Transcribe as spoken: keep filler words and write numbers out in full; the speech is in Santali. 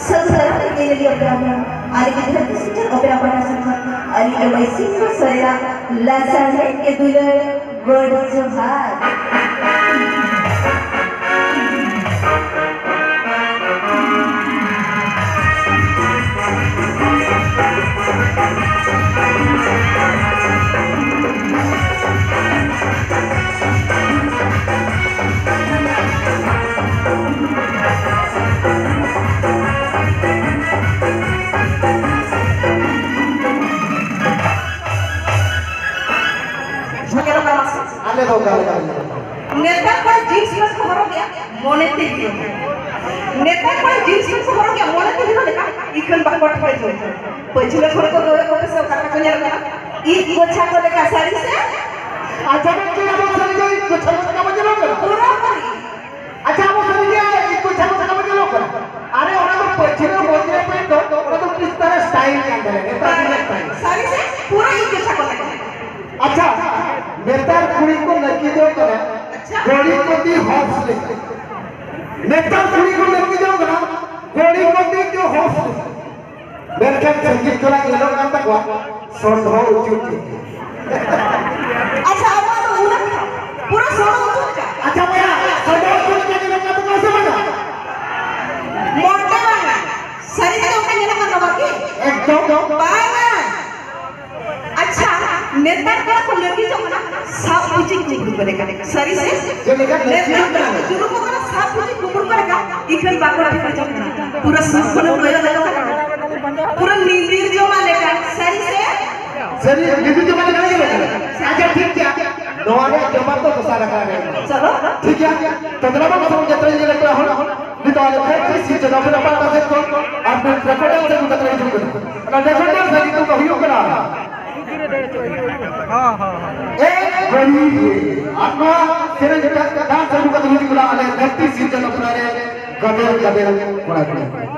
ᱥᱟᱹᱜᱩᱱ ᱫᱟᱨᱟᱢ ᱤᱫᱤ ᱞᱟᱹᱜᱤᱫ ᱚᱯᱮᱨᱟ ᱠᱷᱚᱱ ᱟᱹᱞᱤᱧ ᱫᱷᱟᱹᱨᱛᱤ ᱥᱤᱧᱪᱟᱹᱱ ᱚᱯᱮᱨᱟ ᱯᱟᱦᱴᱟ ᱥᱮᱱ ᱠᱷᱚᱱ ᱟᱹᱞᱤᱧ ᱡᱚᱢᱟᱭ ᱥᱤᱝ ᱥᱚᱨᱮᱱᱟᱜ ᱞᱟᱥᱟᱲᱦᱮᱫ ᱜᱮ ᱫᱩᱞᱟᱹᱲ ᱜᱚᱰ ᱡᱚᱦᱟᱨ᱾ ᱟᱞᱮ ᱫᱚ ᱚᱠᱟ ᱞᱮᱠᱟ ᱞᱮ ᱧᱮᱞᱚᱜ ᱠᱟᱱᱟ? ᱱᱮᱛᱟᱨ ᱠᱚᱲᱟ ᱡᱤᱱᱥ ᱯᱮᱱᱴ ᱠᱚ ᱦᱚᱨᱚᱜ ᱜᱮᱭᱟ, ᱢᱚᱱᱮ ᱛᱮ ᱦᱤᱨᱳ᱾ ᱱᱮᱛᱟᱨ ᱠᱚᱲᱟ ᱡᱤᱱᱥ ᱯᱮᱱᱴ ᱠᱚ ᱦᱚᱨᱚᱜ ᱜᱮᱭᱟ, ᱢᱚᱱᱮ ᱛᱮ ᱦᱤᱨᱳ ᱞᱮᱠᱟ᱾ ᱤᱠᱷᱟᱹᱱ ᱵᱟᱠᱚ ᱴᱷᱤᱠᱟᱹ ᱡᱚᱝ᱾ ᱯᱟᱹᱪᱷᱞᱟᱹ ᱠᱚᱨᱮ ᱠᱚ ᱨᱚᱲ ᱠᱚ ᱥᱮ ᱚᱠᱟ ᱞᱮᱠᱟ ᱠᱚ ᱧᱮᱞᱚᱜ ᱠᱟᱱᱟ? ᱤᱡ ᱜᱚᱪᱷᱟ ᱠᱚ ᱞᱮᱠᱟ, ᱥᱟᱹᱨᱤ ᱥᱮ? ᱟᱪᱪᱷᱟ, ᱵᱟᱝ ᱪᱮᱫ ᱟᱵᱚ ᱥᱟᱹᱨᱤ ᱜᱮ ᱤᱡ ᱜᱚᱪᱷᱟ ᱠᱚ ᱞᱮᱠᱟ ᱵᱚᱱ ᱧᱮᱞᱚᱜ ᱠᱟᱱᱟ? ᱯᱩᱨᱟᱹ ᱯᱩᱨᱤ᱾ ᱟᱪᱪᱷᱟ, ᱟᱵᱚ ᱥᱟᱹᱨᱤ ᱜᱮ ᱤᱡ ᱜᱚᱪᱷᱟ ᱠᱚ ᱞᱮᱠᱟ ᱵᱚᱱ ᱧᱮᱞᱚᱜ ᱠᱟᱱᱟ? ᱟᱨᱮ, ᱚᱱᱟ ᱫᱚ ᱯᱟᱹᱪᱷᱞᱟᱹ ᱢᱚᱫᱽᱫᱷᱮ ᱯᱮᱱᱴ ᱫᱚ, ᱚᱱᱟ ᱫᱚ ᱠᱤᱥᱛᱟᱨᱮ ᱥᱴᱟᱭᱤᱞ ᱠᱟᱱ ᱛᱟᱦᱮᱸ, ᱱᱮᱛᱟᱨ ᱫᱤᱱ ᱨᱮ ᱥᱴᱟᱭᱤᱞ᱾ ᱥᱟᱹᱨᱤ ᱥᱮ? ᱯᱩᱨᱟᱹ ᱤᱡ ᱜᱚᱪᱷᱟ ᱠᱚ ᱞᱮᱠᱟ᱾ ᱟᱪᱪᱷᱟ, ᱱᱮᱛᱟᱨ ᱠᱩᱲᱤ ᱠᱚ ᱱᱟᱹᱠᱤᱡᱚᱜ ᱠᱟᱱᱟ, ᱟᱪᱪᱷᱟ᱾ ᱜᱷᱚᱲᱤ ᱠᱚ ᱫᱤ ᱦᱚᱯᱥ ᱞᱮᱠᱟ᱾ ᱱᱮᱛᱟᱨ ᱠᱩᱲᱤ ᱠᱚ ᱱᱟᱹᱠᱤᱡᱚᱜ ᱠᱟᱱᱟ, ᱜᱷᱚᱲᱤ ᱠᱚ ᱫᱤ ᱡᱚ ᱦᱚᱯᱥ ᱞᱮᱠᱟ᱾ ᱢᱮᱱᱠᱷᱟᱱ ᱥᱟᱺᱜᱤᱧ ᱠᱷᱚᱱᱟᱜ ᱧᱮᱞᱚᱜ ᱠᱟᱱ ᱛᱟᱠᱚᱣᱟ ᱥᱚᱰᱷᱚ ᱩᱪᱩ ᱜᱮ᱾ ᱟᱪᱪᱷᱟ, ᱟᱵᱚ ᱫᱚ ᱩᱱᱟᱹᱜ ᱯᱩᱨᱟᱹ ᱥᱚᱰᱷᱚ ᱩᱪᱩ ᱞᱮᱠᱟ᱾ ᱟᱪᱪᱷᱟ ᱵᱚᱭᱦᱟ, ᱥᱚᱰᱷᱚ ᱩᱪᱩ ᱞᱮᱠᱟ ᱧᱮᱞᱚᱜ ᱠᱟᱱ ᱛᱟᱠᱚᱣᱟ ᱥᱮ ᱵᱟᱝᱟ? ᱢᱚᱴᱮ ᱵᱟᱝᱟ᱾ ᱥᱟᱹᱨᱤ ᱜᱮ ᱚᱱᱠᱟ ᱧᱮᱞᱚᱜ ᱠᱟᱱ ᱛᱟᱵᱚᱱᱟ ᱠᱤ? ᱮᱠᱫᱚᱢ᱾ ᱵᱟᱝᱟ᱾ ᱟᱪᱪᱷᱟ, ᱱᱮᱛᱟᱨ ᱠᱚᱲᱟ ᱠᱚ ᱞᱟᱹᱜᱤᱫᱚᱜ ᱠᱟᱱᱟ ᱥᱟᱵ ᱯᱩᱪᱤ ᱠᱩᱢᱵᱽᱲᱩ ᱠᱚ ᱞᱮᱠᱟ᱾ ᱥᱟᱹᱨᱤ ᱥᱮ? ᱪᱮᱫ ᱞᱮᱠᱟ ᱞᱟᱹᱜᱤᱫᱚᱜ ᱠᱟᱱᱟ? ᱱᱮᱛᱟᱨ ᱠᱚᱲᱟ ᱠᱚ ᱡᱩᱞᱩᱜ ᱠᱟᱱᱟ ᱥᱟᱵ ᱯᱩᱪᱤ ᱠᱩᱢᱵᱽᱲᱩ ᱠᱚ ᱞᱮᱠᱟ᱾ ᱤᱠᱷᱟᱹᱱ ᱵᱟᱠᱚ ᱴᱷᱤᱠᱟᱹ ᱡᱚᱝ ᱠᱟᱱᱟ᱾ ᱯᱩᱨᱟᱹ ᱥᱩᱨ ᱠᱷᱚᱱᱮᱢ ᱠᱚᱭᱚᱜ ᱞᱮᱠᱚ ᱠᱷᱟᱱ ᱯᱩᱨᱟᱹ ᱧᱤᱫᱤᱨ ᱡᱚᱢᱟ ᱞᱮᱠᱟ᱾ ᱥᱟᱹᱨᱤ ᱥᱮ? ᱥᱟᱹᱨᱤ, ᱧᱤᱫᱤᱨ ᱡᱚᱢᱟ ᱞᱮᱠᱟ ᱜᱮ ᱞᱟᱹᱭ ᱠᱟᱱᱟ᱾ ᱟᱪᱪᱷᱟ, ᱴᱷᱤᱠ ᱜᱮᱭᱟ᱾ ᱱᱚᱣᱟ ᱨᱮᱭᱟᱜ ᱡᱚᱵᱟᱵ ᱫᱚ ᱫᱚᱥᱟᱨ ᱟᱠᱷᱲᱟ ᱨᱮ᱾ ᱪᱚᱞᱚ᱾ ᱴᱷᱤᱠ ᱜᱮᱭᱟ᱾ ᱛᱚ, ᱫᱮᱞᱟ ᱵᱚᱱ ᱥᱚᱢᱟᱡᱽ ᱡᱟᱛᱨᱟ ᱧᱮᱞ ᱯᱮᱲᱟ ᱦᱚᱲ᱾ ᱱᱤᱛᱚᱜ ᱟᱞᱮ ᱫᱷᱟᱹᱨᱛᱤ ᱥᱤᱨᱡᱚᱱ ᱟᱵᱚᱱᱟᱜ ᱯᱟᱦᱴᱟ ᱥᱮᱫ ᱠᱷᱚᱱ ᱟᱨ ᱢᱤᱫ ᱰᱮᱠᱳᱨᱮᱴᱟᱨ ᱥᱮ ᱜᱩᱡᱽᱨᱟᱴᱤ ᱦᱤᱡᱩᱜ ᱠᱟᱱᱟ᱾ ᱚᱱᱟ ᱰᱮᱠᱳᱨᱮᱴᱟᱨ ᱥᱮ ᱧᱩᱛᱩᱢ ᱫᱚ ᱦᱩᱭᱩᱜ ᱠᱟᱱᱟ ᱮᱠ ᱜᱚᱨᱤᱵ᱾ ᱟᱨ ᱱᱚᱣᱟ ᱥᱮᱨᱮᱧ ᱰᱟᱱᱥ ᱟᱹᱜᱩ ᱠᱟᱛᱮ ᱦᱤᱡᱩᱜ ᱠᱟᱱᱟ ᱟᱞᱮ ᱫᱷᱟᱹᱨᱛᱤ ᱥᱤᱨᱡᱚᱱ ᱟᱠᱷᱲᱟ ᱨᱮ ᱜᱟᱫᱮᱞ ᱜᱟᱫᱮᱞ ᱠᱚᱲᱟ ᱠᱩᱲᱤ᱾